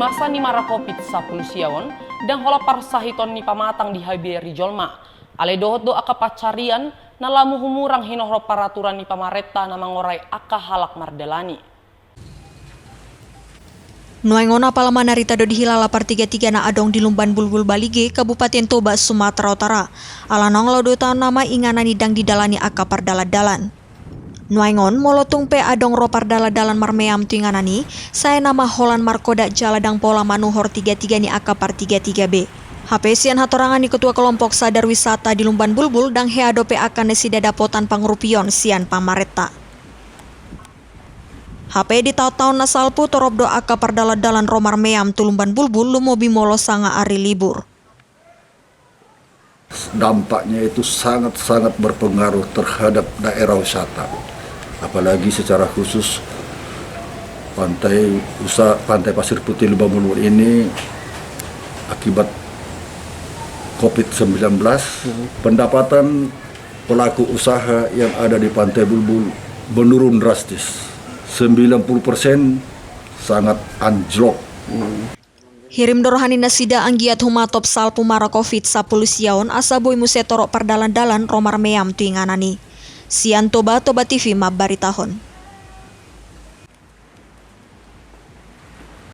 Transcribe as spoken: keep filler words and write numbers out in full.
Masa ni mara Covid sampulu sia on, ndang holan parsahiton ni pamatang dihabiri jolma. Alai dohot do angka pansarian, na lamu humurang hinorhon paraturan ni pamarenta na mangorai angka halak mardalani. Nuaeng on apala manarita do dihilala partiga-tiga na adong di Lumban Bulbul Balige, Kabupaten Toba, Sumatera Utara. Ala naung laho dua taon nama inganan i ndang didalani angka pardalan-dalan. Nuaeng on, molo tung pe adong ro pardalan-dalan marmeam tu inganan i, sai nama holan markoda jala ndang pola manuhor tiga-tiga ni angka partiga-tiga be. Hape sian hatorangan ni ketua kelompok sadar wisata di Lumban Bulbul, ndang hea dope angka nasida dapotan pangurupion sian pamarenta. Hape di taon-taon na salpu torop do angka pardalan-dalan ro marmeam tu Lumban Bulbul lumobi molo sanga ari libur. Dampaknya itu sangat-sangat berpengaruh terhadap daerah wisata. Apalagi secara khusus pantai usa-, Pantai Pasir Putih Lumban Bulbul ini akibat Covid sembilan belas, pendapatan pelaku usaha yang ada di Pantai Bulbul menurun drastis. Sembilan puluh persen sangat anjlok. Hirim do roha ni nasida anggiat humatop salpu mara Covid sampulu sia on asa boi muse torop pardalan-dalan ro marmeam tu inganan i. Sian Toba, Toba T V mambaritahon.